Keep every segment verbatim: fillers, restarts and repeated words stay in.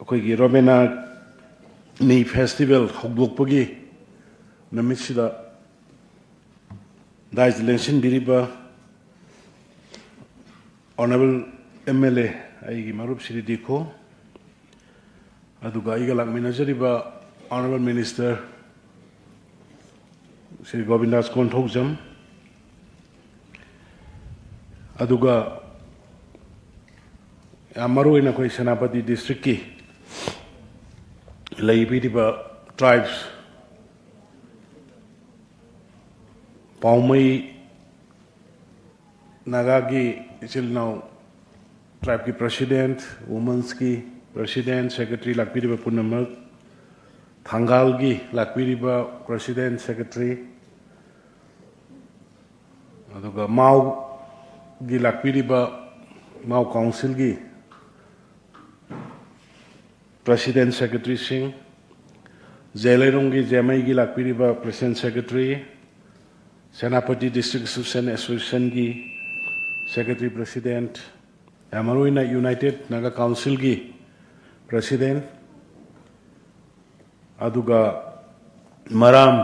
ꯑꯩꯈꯣꯏꯒꯤ ꯔꯣꯕꯤꯅꯥ ꯃꯤ ꯐꯦꯁꯇꯤꯚꯦꯜ ꯍꯧꯗꯣꯛꯄꯒꯤ ꯅꯨꯃꯤꯠꯁꯤꯗ ꯗꯥꯏꯁ ꯂꯦꯡꯁꯤꯟꯕꯤꯔꯤꯕ ꯑꯣꯅꯔꯦꯕꯜ ꯑꯦꯝ ꯑꯦꯜ ꯑꯦ, ꯑꯩꯒꯤ ꯃꯔꯨꯞ ꯁ꯭ꯔꯤ ꯗꯤꯈꯣ, ꯑꯗꯨꯒ ꯑꯩꯒ ꯂꯥꯛꯃꯤꯟꯅꯖꯔꯤꯕ ꯑꯣꯅꯔꯦꯕꯜ ꯃꯤꯅꯤꯁꯇꯔ ꯁ꯭ꯔꯤ ꯒꯣꯕꯤꯟꯗꯥꯁ ꯀꯣꯟꯊꯧꯖꯝ, ꯑꯗꯨꯒ ꯌꯥꯝ ꯃꯔꯨ ꯑꯣꯏꯅ ꯑꯩꯈꯣꯏ ꯁꯦꯅꯥꯄꯇꯤ ꯗꯤꯁꯇ꯭ꯔꯤꯛꯀꯤ ꯂꯩꯕꯤꯔꯤꯕ ꯇ꯭ꯔꯥꯏꯕꯁ, ꯄꯥꯎꯃꯩ ꯅꯥꯒꯥꯒꯤ ꯏꯆꯤꯜ ꯏꯅꯥꯎ, ꯇ꯭ꯔꯥꯏꯕꯀꯤ ꯄ꯭ꯔꯁꯤꯗꯦꯟꯠ, ꯋꯨꯃꯟꯁꯀꯤ ꯄ꯭ꯔꯁꯤꯗꯦꯟꯠ, ꯁꯦꯀ꯭ꯔꯦꯇꯔꯤ ꯂꯥꯛꯄꯤꯔꯤꯕ ꯄꯨꯝꯅꯃꯛ, ꯊꯪꯒꯥꯜꯒꯤ ꯂꯥꯛꯄꯤꯔꯤꯕ ꯄ꯭ꯔꯁꯤꯗꯦꯟꯠ, ꯁꯦꯀ꯭ꯔꯦꯇꯔꯤ, ꯑꯗꯨꯒ ꯃꯥꯎꯒꯤ ꯂꯥꯛꯄꯤꯔꯤꯕ ꯃꯥꯎ ꯀꯥꯎꯟꯁꯤꯜꯒꯤ ꯄ꯭ꯔꯁꯤꯗꯦꯟꯠ, ꯁꯦꯀ꯭ꯔꯦꯇꯔꯤꯁꯤꯡ, ꯖꯦꯂꯩꯔꯣꯡꯒꯤ ꯖꯦꯃꯩꯒꯤ ꯂꯥꯛꯄꯤꯔꯤꯕ president, secretary, Senapati district student ꯑꯦꯁꯣꯁꯤꯌꯦꯁꯟꯒꯤ ꯁꯦꯀ꯭ꯔꯦꯇꯔꯤ, ꯄ꯭ꯔꯁꯤꯗꯦꯟꯠ, ꯌꯥꯝ ꯃꯔꯨꯑꯣꯏꯅ ꯌꯨꯅꯥꯏꯇꯦꯠ ꯅꯥꯒꯥ ꯀꯥꯎꯟꯁꯤꯜꯒꯤ ꯄ꯭ꯔꯁꯤꯗꯦꯟꯠ, ꯑꯗꯨꯒ ꯃꯔꯥꯝ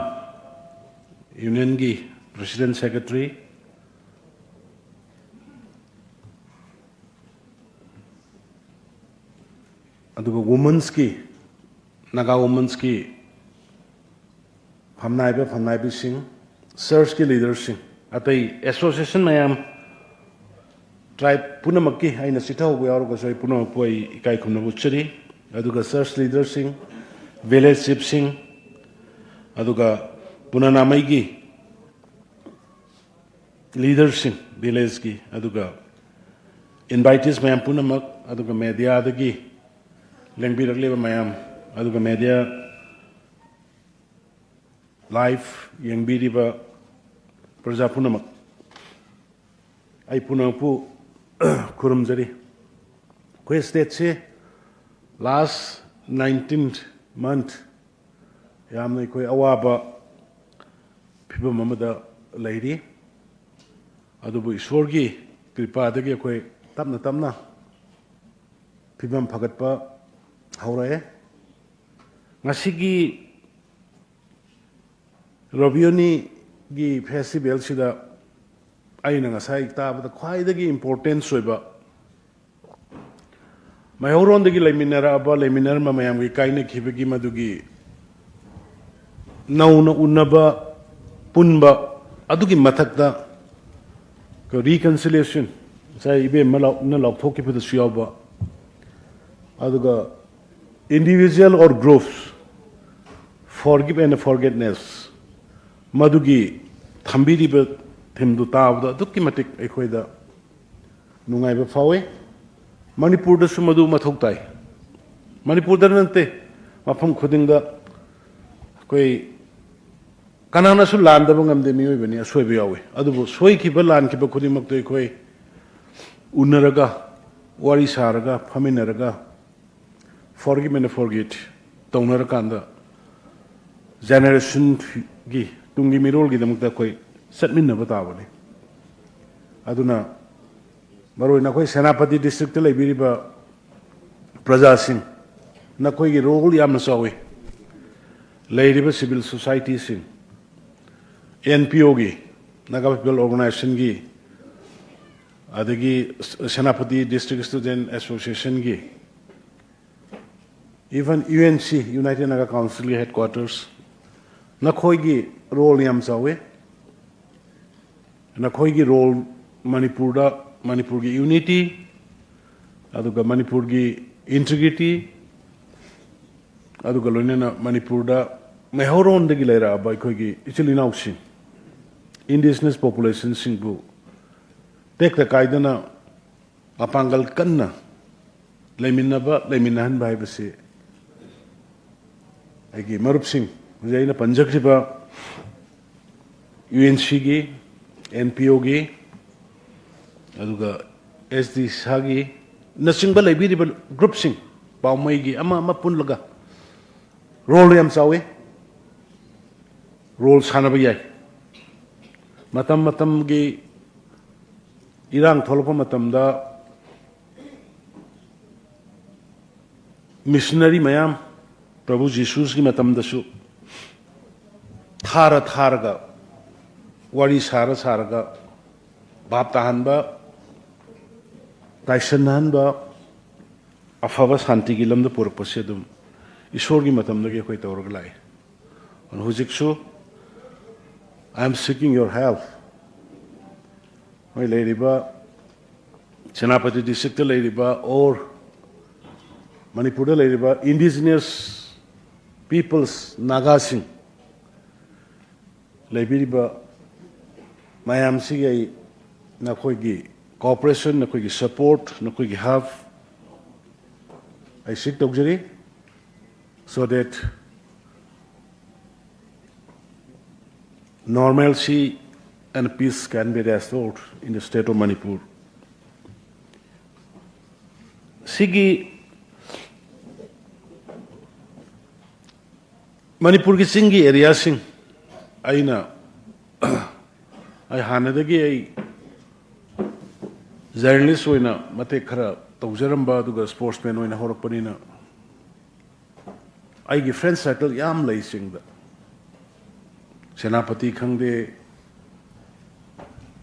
ꯌꯨꯅꯤꯌꯟꯒꯤ ꯄ꯭ꯔꯁꯤꯗꯦꯟꯠ, ꯁꯦꯀ꯭ꯔꯦꯇꯔꯤ, ꯑꯗꯨꯒ ꯋꯨꯃꯟꯁꯀꯤ, ꯅꯥꯒꯥ ꯋꯨꯃꯟꯁꯀꯤ ꯐꯝꯅꯥꯏꯕ ꯐꯝꯅꯥꯏꯕꯤꯁꯤꯡ, ꯆꯔꯆꯀꯤ ꯂꯤꯗꯔꯁꯤꯡ, ꯑꯇꯩ ꯑꯦꯁꯣꯁꯤꯌꯦꯁꯟ ꯃꯌꯥꯝ, ꯇ꯭ꯔꯥꯏꯕ ꯄꯨꯝꯅꯃꯛꯀꯤ, ꯑꯩꯅ ꯆꯤꯊꯍꯧꯕ ꯌꯥꯎꯔꯒꯁꯨ, ꯑꯩ ꯄꯨꯝꯅꯃꯛꯄꯨ ꯑꯩ ꯏꯀꯥꯏ ꯈꯨꯝꯅꯕ ꯎꯠꯆꯔꯤ꯫ ꯑꯗꯨꯒ ꯆꯔꯆ ꯂꯤꯗꯔꯁꯤꯡ, ꯚꯤꯂꯦꯖ ꯆꯤꯐꯁꯤꯡ, ꯑꯗꯨꯒ ꯄꯨꯅꯅꯥꯃꯩꯒꯤ ꯂꯤꯗꯔꯁꯤꯡ, ꯚꯤꯂꯦꯖꯀꯤ, ꯑꯗꯨꯒ ꯏꯟꯚꯥꯏꯇꯤꯁ ꯃꯌꯥꯝ ꯄꯨꯝꯅꯃꯛ, ꯑꯗꯨꯒ ꯃꯦꯗꯤꯌꯥꯗꯒꯤ ꯂꯦꯡꯕꯤꯔꯛꯂꯤꯕ ꯃꯌꯥꯝ, ꯑꯗꯨꯒ ꯃꯦꯗꯤꯌꯥ ꯂꯥꯏꯚ ꯌꯦꯡꯕꯤꯔꯤꯕ ꯄ꯭ꯔꯖꯥ ꯄꯨꯝꯅꯃꯛ, ꯑꯩ ꯄꯨꯝꯅꯃꯛꯄꯨ ꯈꯨꯔꯨꯝꯖꯔꯤ꯫ ꯑꯩꯈꯣꯏ ꯁ꯭ꯇꯦꯠꯁꯤ ꯂꯥꯁ ꯅꯥꯏꯟꯇꯤꯟ ꯃꯟꯊ ꯌꯥꯝꯅ ꯑꯩꯈꯣꯏ ꯑꯋꯥꯕ ꯐꯤꯕꯝ ꯑꯃꯗ ꯂꯩꯔꯤ꯫ ꯑꯗꯨꯕꯨ ꯏꯁꯣꯔꯒꯤ ꯀ꯭ꯔꯤꯄꯥꯗꯒꯤ ꯑꯩꯈꯣꯏ ꯇꯞꯅ ꯇꯞꯅ ꯐꯤꯕꯝ ꯐꯒꯠꯄ ꯍꯧꯔꯛꯑꯦ꯫ ꯉꯁꯤꯒꯤ ꯔꯣꯕꯤꯌꯣꯅꯤꯒꯤ ꯐꯦꯁꯇꯤꯚꯦꯜꯁꯤꯗ ꯑꯩꯅ ꯉꯁꯥꯏ ꯇꯥꯕꯗ ꯈ꯭ꯋꯥꯏꯗꯒꯤ ꯏꯝꯄꯣꯔꯇꯦꯟꯁ ꯑꯣꯏꯕ, ꯃꯩꯍꯧꯔꯣꯟꯗꯒꯤ ꯂꯩꯃꯤꯟꯅꯔꯛꯑꯕ, ꯂꯩꯃꯤꯟꯅꯔꯝꯕ ꯃꯌꯥꯝꯒꯤ ꯀꯥꯏꯅꯈꯤꯕꯒꯤ ꯃꯗꯨꯒꯤ ꯅꯧꯅ ꯎꯅꯕ, ꯄꯨꯟꯕ, ꯑꯗꯨꯒꯤ ꯃꯊꯛꯇ reconciliation, ꯉꯁꯥꯏ ꯏꯕꯦꯝꯃ ꯂꯥꯎ-, ꯅ ꯂꯥꯎꯊꯣꯛꯈꯤꯕꯗꯁꯨ ꯌꯥꯎꯕ, ꯑꯗꯨꯒ individual or groups, forgive and forgetness, ꯃꯗꯨꯒꯤ ꯊꯝꯕꯤꯔꯤꯕ ꯊꯤꯝꯗꯨ ꯇꯥꯕꯗ ꯑꯗꯨꯛꯀꯤ ꯃꯇꯤꯛ ꯑꯩꯈꯣꯏꯗ ꯅꯨꯡꯉꯥꯏꯕ ꯐꯥꯎꯏ꯫ ꯃꯅꯤꯄꯨꯔꯗꯁꯨ ꯃꯗꯨ ꯃꯊꯧ ꯇꯥꯏ꯫ ꯃꯅꯤꯄꯨꯔꯗ ꯅꯠꯇꯦ, ꯃꯐꯝ ꯈꯨꯗꯤꯡꯗ ꯑꯩꯈꯣꯏ ꯀꯅꯥꯅꯁꯨ ꯂꯥꯟꯗꯕ ꯉꯝꯗꯦ, ꯃꯤꯑꯣꯏꯕꯅꯤ, ꯑꯁꯣꯏꯕ ꯌꯥꯎꯏ꯫ ꯑꯗꯨꯕꯨ ꯁꯣꯏꯈꯤꯕ ꯂꯥꯟꯈꯤꯕ ꯈꯨꯗꯤꯡꯃꯛꯇꯨ ꯑꯩꯈꯣꯏ ꯎꯅꯔꯒ, ꯋꯥꯔꯤ ꯁꯥꯔꯒ, ꯐꯝꯃꯤꯟꯅꯔꯒ, forgive and forget ꯇꯧꯅꯔꯀꯥꯟꯗ generationꯒꯤ ꯇꯨꯡꯒꯤ ꯃꯤꯔꯣꯜꯒꯤꯗꯃꯛꯇ ꯑꯩꯈꯣꯏ ꯆꯠꯃꯤꯟꯅꯕ ꯇꯥꯕꯅꯤ꯫ ꯑꯗꯨꯅ ꯃꯔꯨꯑꯣꯏꯅ ꯑꯩꯈꯣꯏ ꯁꯦꯅꯥꯄꯇꯤ districtꯇ ꯂꯩꯕꯤꯔꯤꯕ ꯄ꯭ꯔꯖꯥꯁꯤꯡ, ꯅꯈꯣꯏꯒꯤ role ꯌꯥꯝꯅ ꯆꯥꯎꯏ꯫ ꯂꯩꯔꯤꯕ civil societyꯁꯤꯡ, NPOꯒꯤ, Naga People Organizationꯒꯤ, ꯑꯗꯒꯤ Senapati District Student Associationꯒꯤ, even UNC, United Naga Councilꯒꯤ headquarters, ꯅꯈꯣꯏꯒꯤ role ꯌꯥꯝ ꯆꯥꯎꯋꯤ꯫ ꯅꯈꯣꯏꯒꯤ role ꯃꯅꯤꯄꯨꯔꯗ, ꯃꯅꯤꯄꯨꯔꯒꯤ unity, ꯑꯗꯨꯒ ꯃꯅꯤꯄꯨꯔꯒꯤ integrity, ꯑꯗꯨꯒ ꯂꯣꯏꯅꯅ ꯃꯅꯤꯄꯨꯔꯗ ꯃꯩꯍꯧꯔꯣꯟꯗꯒꯤ ꯂꯩꯔꯛꯑꯕ ꯑꯩꯈꯣꯏꯒꯤ ꯏꯆꯤꯜ ꯏꯅꯥꯎꯁꯤꯡ, indigenous populationꯁꯤꯡꯕꯨ ꯇꯦꯛꯇ ꯀꯥꯏꯗꯅ ꯃꯄꯥꯡꯒꯜ ꯀꯟꯅ ꯂꯩꯃꯤꯟꯅꯕ, ꯂꯩꯃꯤꯟꯅꯍꯟꯕ ꯍꯥꯏꯕꯁꯤ ꯑꯩꯒꯤ ꯃꯔꯨꯞꯁꯤꯡ, ꯍꯧꯖꯤꯛ ꯑꯩꯅ ꯄꯟꯖꯈ꯭ꯔꯤꯕ UNCꯒꯤ, NPOꯒꯤ, ꯑꯗꯨꯒ SDSAꯒꯤ ꯅꯆꯤꯡꯕ ꯂꯩꯕꯤꯔꯤꯕ groupꯁꯤꯡ, ꯄꯥꯎꯃꯩꯒꯤ, ꯑꯃ ꯑꯃ ꯄꯨꯜꯂꯒ role ꯌꯥꯝ ꯆꯥꯎꯋꯤ꯫ Role ꯁꯥꯟꯅꯕ ꯌꯥꯏ꯫ ꯃꯇꯝ ꯃꯇꯝꯒꯤ ꯏꯔꯥꯡ ꯊꯣꯛꯂꯛꯄ ꯃꯇꯝꯗ ꯃꯤꯁꯅꯔꯤ ꯃꯌꯥꯝ ꯄ꯭ꯔꯚꯨ ꯖꯤꯁꯨꯒꯤ ꯃꯇꯝꯗꯁꯨ ꯊꯥꯔ ꯊꯥꯔꯒ, ꯋꯥꯔꯤ ꯁꯥꯔ ꯁꯥꯔꯒ, ꯚꯥꯞ ꯇꯥꯍꯟꯕ, ꯇꯥꯏꯁꯟꯅꯍꯟꯕ, ꯑꯐꯕ ꯁꯥꯟꯇꯤꯒꯤ ꯂꯝꯗ ꯄꯨꯔꯛꯄꯁꯦ ꯑꯗꯨꯝ ꯏꯁꯣꯔꯒꯤ ꯃꯇꯝꯗꯒꯤ ꯑꯩꯈꯣꯏ ꯇꯧꯔꯒ ꯂꯥꯛꯏ꯫ ꯑꯗꯨꯅ ꯍꯧꯖꯤꯛꯁꯨ, "I am seeking your help." ꯃꯣꯏ ꯂꯩꯔꯤꯕ ꯁꯦꯅꯥꯄꯇꯤ ꯗꯤꯁꯇ꯭ꯔꯤꯛꯇ ꯂꯩꯔꯤꯕ, or ꯃꯅꯤꯄꯨꯔꯗ ꯂꯩꯔꯤꯕ indigenous peoples, ꯅꯥꯒꯥꯁꯤꯡ ꯂꯩꯕꯤꯔꯤꯕ ꯃꯌꯥꯝꯁꯤꯒꯤ ꯑꯩ ꯅꯈꯣꯏꯒꯤ cooperation, ꯅꯈꯣꯏꯒꯤ support, ꯅꯈꯣꯏꯒꯤ help ꯑꯩ seek ꯇꯧꯖꯔꯤ, so that normalcy and peace can be restored in the state of Manipur. ꯁꯤꯒꯤ ꯃꯅꯤꯄꯨꯔꯒꯤ ꯆꯤꯡꯒꯤ ꯑꯦꯔꯤꯌꯥꯁꯤꯡ, ꯑꯩꯅ, ꯑꯩ ꯍꯥꯟꯅꯗꯒꯤ ꯑꯩ ꯖꯔꯅꯦꯂꯤꯁ ꯑꯣꯏꯅ ꯃꯇꯦꯛ ꯈꯔ ꯇꯧꯖꯔꯝꯕ, ꯑꯗꯨꯒ ꯁ꯭ꯄꯣꯔꯠꯁꯃꯦꯟ ꯑꯣꯏꯅ ꯍꯧꯔꯛꯄꯅꯤꯅ, ꯑꯩꯒꯤ ꯐ꯭ꯔꯦꯟ ꯁꯔꯀꯜ ꯌꯥꯝ ꯂꯩ ꯆꯤꯡꯗ꯫ ꯁꯦꯅꯥꯄꯇꯤ ꯈꯪꯗꯦ,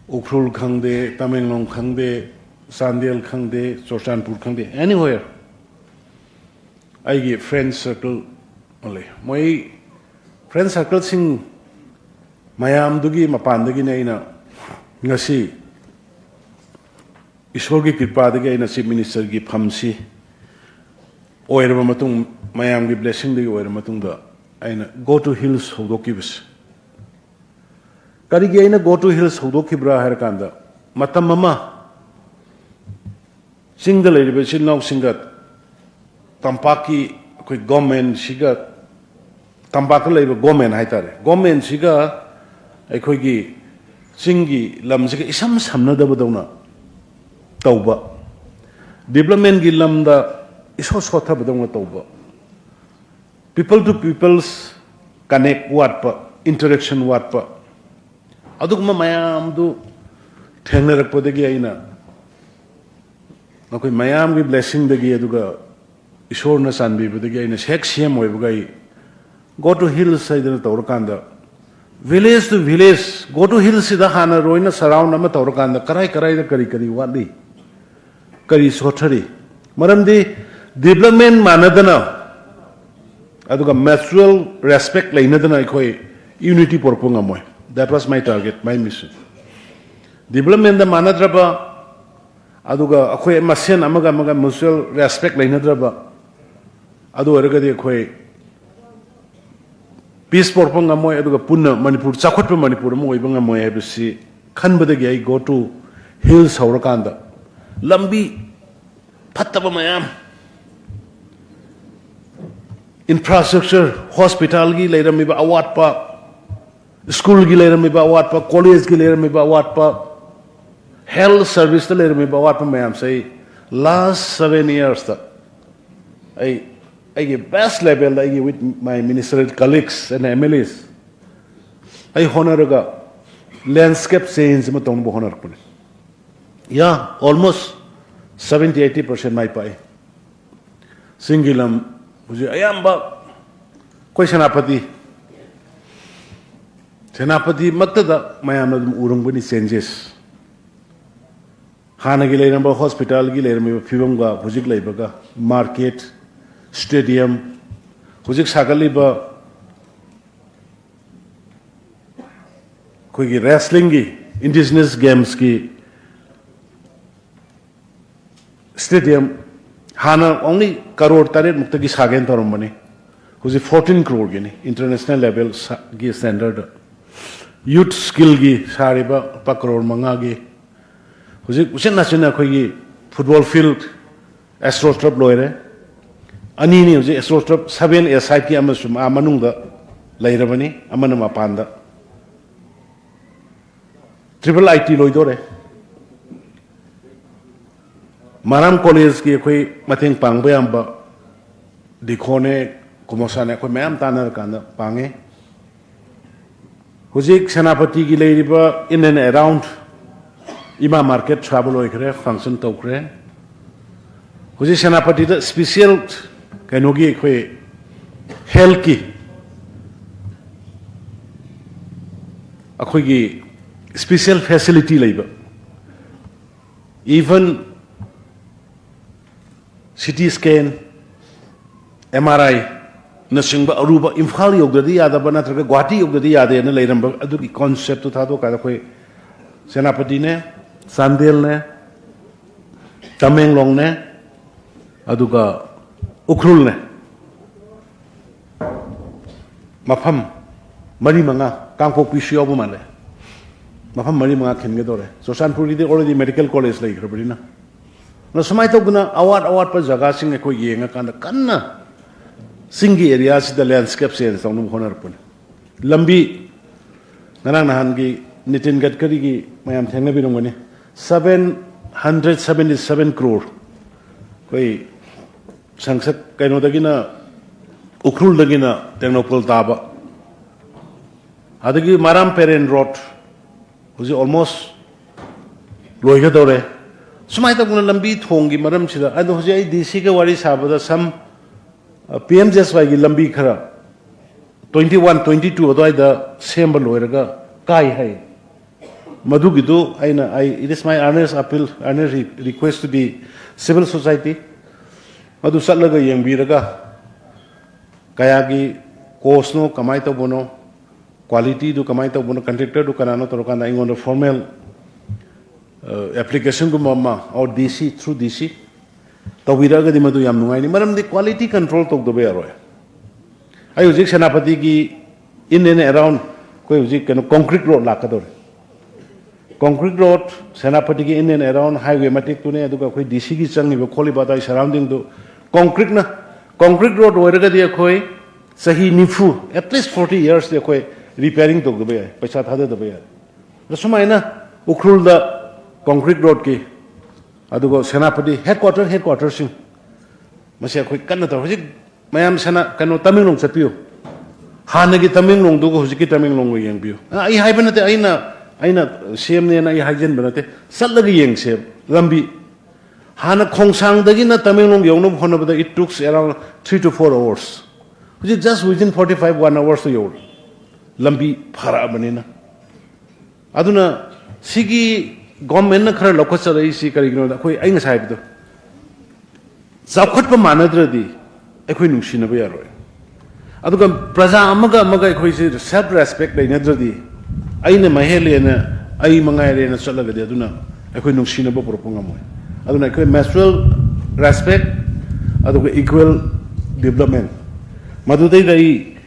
ꯎꯈ꯭ꯔꯨꯜ ꯈꯪꯗꯦ, ꯇꯃꯦꯡꯂꯣꯡ ꯈꯪꯗꯦ, ꯆꯥꯟꯗꯦꯜ ꯈꯪꯗꯦ, ꯆꯨꯔꯆꯥꯟꯄꯨꯔ ꯈꯪꯗꯦ, anywhere ꯑꯩꯒꯤ ꯐ꯭ꯔꯦꯟ ꯁꯔꯀꯜ ꯂꯩ꯫ ꯃꯣꯏ ꯐ꯭ꯔꯦꯟ ꯁꯔꯀꯜꯁꯤꯡ ꯃꯌꯥꯝꯗꯨꯒꯤ ꯃꯄꯥꯟꯗꯒꯤꯅꯦ ꯑꯩꯅ ꯉꯁꯤ ꯏꯁꯣꯔꯒꯤ ꯀ꯭ꯔꯤꯄꯥꯗꯒꯤ ꯑꯩꯅ ꯆꯤꯐ ꯃꯤꯅꯤꯁꯇꯔꯒꯤ ꯐꯝꯁꯤ ꯑꯣꯏꯔꯕ ꯃꯇꯨꯡ, ꯃꯌꯥꯝꯒꯤ ꯕ꯭ꯂꯦꯁꯤꯡꯗꯒꯤ ꯑꯣꯏꯔꯕ ꯃꯇꯨꯡꯗ, ꯑꯩꯅ Go to Hills ꯍꯧꯗꯣꯛꯈꯤꯕꯁꯦ꯫ ꯀꯔꯤꯒꯤ ꯑꯩꯅ Go to Hills ꯍꯧꯗꯣꯛꯈꯤꯕ꯭ꯔꯥ ꯍꯥꯏꯔꯀꯥꯟꯗ, ꯃꯇꯝ ꯑꯃ ꯆꯤꯡꯗ ꯂꯩꯔꯤꯕ ꯏꯆꯤꯜ ꯏꯅꯥꯎꯁꯤꯡꯒ ꯇꯝꯄꯥꯛꯀꯤ ꯑꯩꯈꯣꯏ ꯒꯣꯔꯃꯦꯟꯁꯤꯒ, ꯇꯝꯄꯥꯛꯇ ꯂꯩꯕ ꯒꯣꯔꯃꯦꯟ ꯍꯥꯏꯇꯥꯔꯦ, ꯒꯣꯔꯃꯦꯟꯁꯤꯒ ꯑꯩꯈꯣꯏꯒꯤ ꯆꯤꯡꯒꯤ ꯂꯝꯁꯤꯒ ꯏꯁꯝ ꯁꯝꯅꯗꯕꯗꯧꯅ ꯇꯧꯕ, ꯗꯤꯕ꯭ꯂꯞꯃꯦꯟꯒꯤ ꯂꯝꯗ ꯏꯁꯣꯠ ꯁꯣꯠꯊꯕꯗꯧꯅ ꯇꯧꯕ, people to people's connect ꯋꯥꯠꯄ, interaction ꯋꯥꯠꯄ, ꯑꯗꯨꯒꯨꯝꯕ ꯃꯌꯥꯝꯗꯨ ꯊꯦꯡꯅꯔꯛꯄꯗꯒꯤ ꯑꯩꯅ ꯃꯈꯣꯏ ꯃꯌꯥꯝꯒꯤ ꯕ꯭ꯂꯦꯁꯤꯡꯗꯒꯤ, ꯑꯗꯨꯒ ꯏꯁꯣꯔꯅ ꯆꯥꯟꯕꯤꯕꯗꯒꯤ ꯑꯩꯅ ꯍꯦꯛ ꯁꯤ ꯑꯦꯝ ꯑꯣꯏꯕꯒ ꯑꯩ ꯒꯣ ꯇꯨ ꯍꯤꯜꯁ ꯍꯥꯏꯗꯅ ꯇꯧꯔꯀꯥꯟꯗ, village to village, go to ꯍꯤꯜꯁꯁꯤꯗ ꯍꯥꯟꯅ ꯂꯣꯏꯅ ꯁꯔꯥꯎꯟ ꯑꯃ ꯇꯧꯔꯀꯥꯟꯗ ꯀꯔꯥꯏ ꯀꯔꯥꯏꯗ ꯀꯔꯤ ꯀꯔꯤ ꯋꯥꯠꯂꯤ, ꯀꯔꯤ ꯁꯣꯊꯔꯤ? ꯃꯔꯝꯗꯤ ꯗꯤꯕꯂꯞꯃꯦꯟ ꯃꯥꯟꯅꯗꯅ, ꯑꯗꯨꯒ ꯃ꯭ꯌꯨꯆꯨꯋꯦꯜ ꯔꯦꯁꯄꯦꯛ ꯂꯩꯅꯗꯅ ꯑꯩꯈꯣꯏ ꯌꯨꯅꯤꯇꯤ ꯄꯨꯔꯛꯄ ꯉꯝꯃꯣꯏ꯫ That was my target, my mission. ꯗꯤꯕꯂꯞꯃꯦꯟꯗ ꯃꯥꯟꯅꯗ꯭ꯔꯕ, ꯑꯗꯨꯒ ꯑꯩꯈꯣꯏ ꯃꯁꯦꯟ ꯑꯃꯒ ꯑꯃꯒ ꯃ꯭ꯌꯨꯆꯨꯋꯦꯜ ꯔꯦꯁꯄꯦꯛ ꯂꯩꯅꯗ꯭ꯔꯕ, ꯑꯗꯨ ꯑꯣꯏꯔꯒꯗꯤ ꯑꯩꯈꯣꯏ ꯄꯤꯁ ꯄꯨꯔꯛꯄ ꯉꯝꯃꯣꯏ, ꯑꯗꯨꯒ ꯄꯨꯟꯅ ꯃꯅꯤꯄꯨꯔ, ꯆꯥꯎꯈꯠꯄ ꯃꯅꯤꯄꯨꯔ ꯑꯃ ꯑꯣꯏꯕ ꯉꯝꯃꯣꯏ ꯍꯥꯏꯕꯁꯤ ꯈꯟꯕꯗꯒꯤ ꯑꯩ ꯒꯣ ꯇꯨ ꯍꯤꯜꯁ ꯍꯧꯔꯀꯥꯟꯗ ꯂꯝꯕꯤ ꯐꯠꯇꯕ ꯃꯌꯥꯝ, ꯏꯟꯐ꯭ꯔꯥꯁ꯭ꯇ꯭ꯔꯛꯆꯔ, ꯍꯣꯁꯄꯤꯇꯥꯜꯒꯤ ꯂꯩꯔꯝꯃꯤꯕ ꯑꯋꯥꯠꯄ, ꯁ꯭ꯀꯨꯜꯒꯤ ꯂꯩꯔꯝꯃꯤꯕ ꯑꯋꯥꯠꯄ, ꯀꯣꯂꯦꯖꯀꯤ ꯂꯩꯔꯝꯃꯤꯕ ꯑꯋꯥꯠꯄ, ꯍꯦꯜꯊ ꯁꯔꯚꯤꯁꯇ ꯂꯩꯔꯝꯃꯤꯕ ꯑꯋꯥꯠꯄ ꯃꯌꯥꯝꯁꯦ ꯑꯩ ꯂꯥꯁ ꯁꯚꯦꯟ ꯏꯌꯔꯁꯇ ꯑꯩ ꯑꯩꯒꯤ ꯕꯦꯁ ꯂꯦꯚꯦꯜꯗ ꯑꯩꯒꯤ with my ministerial colleagues and M L As ꯑꯩ ꯍꯣꯠꯅꯔꯒ ꯂꯦꯟꯁꯀꯦꯞ ꯆꯦꯟꯖ ꯑꯃ ꯇꯧꯅꯕ ꯍꯣꯠꯅꯔꯛꯄꯅꯤ꯫ ꯌꯥ, almost seventy eighty percent ꯃꯥꯏ ꯄꯥꯛꯏ꯫ ꯆꯤꯡꯒꯤ ꯂꯝ ꯍꯧꯖꯤꯛ ꯑꯌꯥꯝꯕ ꯑꯩꯈꯣꯏ ꯁꯦꯅꯥꯄꯇꯤ, ꯁꯦꯅꯥꯄꯇꯤꯃꯛꯇꯗ ꯃꯌꯥꯝꯅ ꯑꯗꯨꯝ ꯎꯔꯝꯒꯅꯤ ꯆꯦꯟꯖꯦꯁ꯫ ꯍꯥꯟꯅꯒꯤ ꯂꯩꯔꯝꯕ ꯍꯣꯁꯄꯤꯇꯥꯜꯒꯤ ꯂꯩꯔꯝꯃꯤꯕ ꯐꯤꯕꯝꯒ ꯍꯧꯖꯤꯛ ꯂꯩꯕꯒ, ꯃꯥꯔꯀꯦꯠ, ꯁ꯭ꯇꯦꯗꯤꯌꯝ, ꯍꯧꯖꯤꯛ ꯁꯥꯒꯠꯂꯤꯕ ꯑꯩꯈꯣꯏꯒꯤ ꯔꯦꯁꯂꯤꯡꯒꯤ, ꯏꯟꯗꯤꯖꯤꯅꯁ ꯒꯦꯝꯁꯀꯤ ꯁ꯭ꯇꯦꯗꯤꯌꯝ, ꯍꯥꯟꯅ ꯑꯣꯡꯂꯤ ꯀꯔꯣꯔ ꯇꯔꯦꯠ ꯃꯨꯛꯇꯒꯤ ꯁꯥꯒꯦꯅ ꯇꯧꯔꯝꯕꯅꯤ, ꯍꯧꯖꯤꯛ ꯐꯣꯔꯇꯤꯟ ꯀ꯭ꯔꯣꯔꯒꯤꯅꯤ, ꯏꯟꯇꯔꯅꯦꯁꯅꯦꯜ ꯂꯦꯚꯦꯜꯒꯤ ꯁ꯭ꯇꯦꯟꯗꯔꯗ꯫ ꯌꯨꯠ ꯁ꯭ꯀꯤꯜꯒꯤ ꯁꯥꯔꯤꯕ ꯂꯨꯄꯥ ꯀꯔꯣꯔ ꯃꯉꯥꯒꯤ, ꯍꯧꯖꯤꯛ ꯎꯆꯤꯟ ꯅꯥꯆꯤꯟꯅ ꯑꯩꯈꯣꯏꯒꯤ ꯐꯨꯠꯕꯣꯜ ꯐꯤꯜꯗ, ꯑꯦꯁꯇ꯭ꯔꯣ ꯇꯔꯐ ꯂꯣꯏꯔꯦ, ꯑꯅꯤꯅꯤ ꯍꯧꯖꯤꯛ ꯑꯦꯁꯇ꯭ꯔꯣ ꯇꯔꯐ, ꯁꯚꯦꯟ ꯑꯦ ꯁꯥꯏꯠꯀꯤ ꯑꯃꯁꯨ ꯑꯥ ꯃꯅꯨꯡꯗ ꯂꯩꯔꯕꯅꯤ, ꯑꯃꯅ ꯃꯄꯥꯟꯗ꯫ ꯇ꯭ꯔꯤꯄꯜ ꯑꯥꯏ ꯇꯤ ꯂꯣꯏꯗꯣꯔꯦ꯫ ꯃꯔꯥꯝ ꯀꯣꯂꯦꯖꯀꯤ ꯑꯩꯈꯣꯏ ꯃꯇꯦꯡ ꯄꯥꯡꯕ ꯌꯥꯕ ꯗꯤꯈꯣꯅꯦ, ꯀꯨꯃꯣꯁꯥꯅꯦ, ꯑꯩꯈꯣꯏ ꯃꯌꯥꯝ ꯇꯥꯟꯅꯔꯀꯥꯟꯗ ꯄꯥꯡꯉꯦ꯫ ꯍꯧꯖꯤꯛ ꯁꯦꯅꯥꯄꯇꯤꯒꯤ ꯂꯩꯔꯤꯕ in and around ꯏꯃꯥ ꯃꯥꯔꯀꯦꯠ ꯁꯥꯕ ꯂꯣꯏꯈ꯭ꯔꯦ, ꯐꯪꯁꯟ ꯇꯧꯈ꯭ꯔꯦ꯫ ꯍꯧꯖꯤꯛ ꯁꯦꯅꯥꯄꯇꯤꯗ ꯁ꯭ꯄꯤꯁꯦꯜ ꯀꯩꯅꯣꯒꯤ ꯑꯩꯈꯣꯏ ꯍꯦꯜꯠꯀꯤ ꯑꯩꯈꯣꯏꯒꯤ ꯁ꯭ꯄꯤꯁꯦꯜ ꯐꯦꯁꯤꯂꯤꯇꯤ ꯂꯩꯕ, even C T scan, M R ꯑꯥꯏꯅꯆꯤꯡꯕ ꯑꯔꯨꯕ ꯏꯝꯐꯥꯜ ꯌꯧꯗ꯭ꯔꯗꯤ ꯌꯥꯗꯕ ꯅꯠꯇ꯭ꯔꯒ ꯒꯨꯋꯥꯍꯥꯇꯤ ꯌꯧꯗ꯭ꯔꯗꯤ ꯌꯥꯗꯦꯅ ꯂꯩꯔꯝꯕ ꯑꯗꯨꯒꯤ ꯀꯣꯟꯁꯦꯞꯇꯨ ꯊꯥꯗꯣꯛꯀꯥꯟꯗ ꯑꯩꯈꯣꯏ ꯁꯦꯅꯥꯄꯇꯤꯅꯦ, ꯆꯥꯟꯗꯦꯜꯅꯦ, ꯇꯃꯦꯡꯂꯣꯡꯅꯦ, ꯑꯗꯨꯒ ꯎꯈ꯭ꯔꯨꯜꯅꯦ꯫ ꯃꯐꯝ ꯃꯔꯤ ꯃꯉꯥ, ꯀꯥꯡꯄꯣꯛꯄꯤꯁꯨ ꯌꯥꯎꯕ ꯃꯥꯜꯂꯦ꯫ ꯃꯐꯝ ꯃꯔꯤ ꯃꯉꯥ ꯈꯤꯟꯒꯗꯧꯔꯦ꯫ ꯆꯨꯔꯆꯥꯟꯄꯨꯔꯒꯤꯗꯤ already medical college ꯂꯩꯈ꯭ꯔꯕꯅꯤꯅ꯫ ꯑꯗꯣ ꯁꯨꯃꯥꯏꯅ ꯇꯧꯗꯅ ꯑꯋꯥꯠ ꯑꯋꯥꯠꯄ ꯖꯒꯥꯁꯤꯡ ꯑꯩꯈꯣꯏ ꯌꯦꯡꯉꯀꯥꯟꯗ ꯀꯟꯅ ꯆꯤꯡꯒꯤ areaꯁꯤꯗ landscape change ꯇꯧꯅꯕ ꯍꯣꯠꯅꯔꯛꯄꯅꯤ꯫ ꯂꯝꯕꯤ, ꯉꯔꯥꯡ ꯅꯍꯥꯟꯒꯤ ꯅꯤꯇꯤꯟ ꯒꯗꯀꯔꯤꯒꯤ ꯃꯌꯥꯝ ꯊꯦꯡꯅꯕꯤꯔꯝꯒꯅꯤ, seven hundred seventy seven crore ꯑꯩꯈꯣꯏ ꯁꯪꯁꯠ ꯀꯩꯅꯣꯗꯒꯤꯅ, ꯎꯈ꯭ꯔꯨꯜꯗꯒꯤꯅ ꯇꯦꯡꯅꯧꯄꯜ ꯇꯥꯕ, ꯑꯗꯒꯤ ꯃꯔꯥꯝ ꯄꯦꯔꯦꯟ ꯔꯣꯗ ꯍꯧꯖꯤꯛ almost ꯂꯣꯏꯒꯗꯧꯔꯦ꯫ ꯁꯨꯃꯥꯏꯅ ꯇꯧꯗꯅ ꯂꯝꯕꯤ ꯊꯣꯡꯒꯤ ꯃꯔꯝꯁꯤꯗ, ꯑꯗꯣ ꯍꯧꯖꯤꯛ ꯑꯩ ꯗꯤ ꯁꯤꯒ ꯋꯥꯔꯤ ꯁꯥꯕꯗ ꯁꯝ ꯄꯤ ꯑꯦꯝ ꯖꯤ ꯑꯦꯁ ꯋꯥꯏꯒꯤ ꯂꯝꯕꯤ ꯈꯔ twenty one, twenty two ꯑꯗꯨꯋꯥꯏꯗ ꯁꯦꯝꯕ ꯂꯣꯏꯔꯒ ꯀꯥꯏ ꯍꯥꯏ꯫ ꯃꯗꯨꯒꯤꯗꯨ ꯑꯩꯅ, I, it is my earnest appeal, earnest re-, request to the civil society, ꯃꯗꯨ ꯆꯠꯂꯒ ꯌꯦꯡꯕꯤꯔꯒ ꯀꯌꯥꯒꯤ ꯀꯣꯁꯅꯣ, ꯀꯃꯥꯏꯅ ꯇꯧꯕꯅꯣ, ꯀ꯭ꯋꯥꯂꯤꯇꯤꯗꯨ ꯀꯃꯥꯏꯅ ꯇꯧꯕꯅꯣ, ꯀꯟꯇ꯭ꯔꯦꯛꯇꯔꯗꯨ ꯀꯅꯥꯅꯣ ꯇꯧꯔꯀꯥꯟꯗ ꯑꯩꯉꯣꯟꯗ ꯐꯣꯔꯃꯦꯜ ꯑꯦꯄ꯭ꯂꯤꯀꯦꯁꯟꯒꯨꯝꯕ ꯑꯃ, or D C, through D C ꯇꯧꯕꯤꯔꯛꯑꯒꯗꯤ ꯃꯗꯨ ꯌꯥꯝ ꯅꯨꯡꯉꯥꯏꯅꯤ꯫ ꯃꯔꯝꯗꯤ quality control ꯇꯧꯗꯕ ꯌꯥꯔꯣꯏ꯫ ꯑꯩ ꯍꯧꯖꯤꯛ ꯁꯦꯅꯥꯄꯇꯤꯒꯤ in and around ꯑꯩꯈꯣꯏ ꯍꯧꯖꯤꯛ ꯀꯩꯅꯣ concrete road ꯂꯥꯛꯀꯗꯧꯔꯦ꯫ Concrete road, ꯁꯦꯅꯥꯄꯇꯤꯒꯤ in and around highway ꯃꯇꯦꯛꯇꯨꯅꯦ, ꯑꯗꯨꯒ ꯑꯩꯈꯣꯏ D Cꯒꯤ ꯆꯪꯉꯤꯕ ꯈꯣꯠꯂꯤꯕ ꯑꯗꯥꯏ surroundingꯗꯨ concreteꯅ, concrete road ꯑꯣꯏꯔꯒꯗꯤ ꯑꯩꯈꯣꯏ ꯆꯍꯤ ꯅꯤꯐꯨ, at least forty yearsꯇꯤ ꯑꯩꯈꯣꯏ repairing ꯇꯧꯗꯕ ꯌꯥꯏ, ꯄꯩꯁꯥ ꯊꯥꯗꯗꯕ ꯌꯥꯏ꯫ ꯑꯗ ꯁꯨꯃꯥꯏꯅ ꯎꯈ꯭ꯔꯨꯜꯗ concrete roadꯀꯤ, ꯑꯗꯨꯒ ꯁꯦꯅꯥꯄꯇꯤ headquarter, headquarterꯁꯤꯡ, ꯃꯁꯤ ꯑꯩꯈꯣꯏ ꯀꯟꯅ ꯇꯧꯔꯤ꯫ ꯍꯧꯖꯤꯛ ꯃꯌꯥꯝ ꯁꯦꯅꯥ-, ꯀꯩꯅꯣ, ꯇꯃꯦꯡꯂꯣꯡ ꯆꯠꯄꯤꯌꯨ꯫ ꯍꯥꯟꯅꯒꯤ ꯇꯃꯦꯡꯂꯣꯡꯗꯨꯒ ꯍꯧꯖꯤꯛꯀꯤ ꯇꯃꯦꯡꯂꯣꯡꯒ ꯌꯦꯡꯕꯤꯌꯨ꯫ ꯑ, ꯑꯩ ꯍꯥꯏꯕ ꯅꯠꯇꯦ, ꯑꯩꯅ, ꯑꯩꯅ ꯁꯦꯝꯅꯦꯅ ꯑꯩ ꯍꯥꯏꯖꯤꯟꯕ ꯅꯠꯇꯦ꯫ ꯆꯠꯂꯒ ꯌꯦꯡꯁꯦ ꯂꯝꯕꯤ꯫ ꯍꯥꯟꯅ ꯈꯣꯡꯁꯥꯡꯗꯒꯤꯅ ꯇꯃꯦꯡꯂꯣꯡ ꯌꯧꯅꯕ ꯍꯣꯠꯅꯕꯗ it took around three to four hours. ꯍꯧꯖꯤꯛ just within forty five, one hours ꯇ ꯌꯧꯔꯦ, ꯂꯝꯕꯤ ꯐꯔꯛꯑꯕꯅꯤꯅ꯫ ꯑꯗꯨꯅ ꯁꯤꯒꯤ ꯒꯣꯔꯃꯦꯟꯅ ꯈꯔ ꯂꯧꯈꯠꯆꯔꯛꯏꯁꯤ ꯀꯔꯤꯒꯤꯅꯣꯗ, ꯑꯩꯈꯣꯏ, ꯑꯩ ꯉꯁꯥꯏ ꯍꯥꯏꯕꯗꯣ, ꯆꯥꯎꯈꯠꯄ ꯃꯥꯟꯅꯗ꯭ꯔꯗꯤ ꯑꯩꯈꯣꯏ ꯅꯨꯡꯁꯤꯅꯕ ꯌꯥꯔꯣꯏ꯫ ꯑꯗꯨꯒ ꯄ꯭ꯔꯖꯥ ꯑꯃꯒ ꯑꯃꯒ ꯑꯩꯈꯣꯏꯁꯦ self respect ꯂꯩꯅꯗ꯭ꯔꯗꯤ, ꯑꯩꯅ ꯃꯍꯦꯜꯂꯦꯅ, ꯑꯩ ꯃꯉꯥꯏꯔꯦꯅ ꯆꯠꯂꯒꯗꯤ, ꯑꯗꯨꯅ ꯑꯩꯈꯣꯏ ꯅꯨꯡꯁꯤꯅꯕ ꯄꯨꯔꯛꯄ ꯉꯝꯃꯣꯏ꯫ ꯑꯗꯨꯅ ꯑꯩꯈꯣꯏ mutual respect, ꯑꯗꯨꯒ equal development, ꯃꯗꯨꯗꯩꯗ ꯑꯩ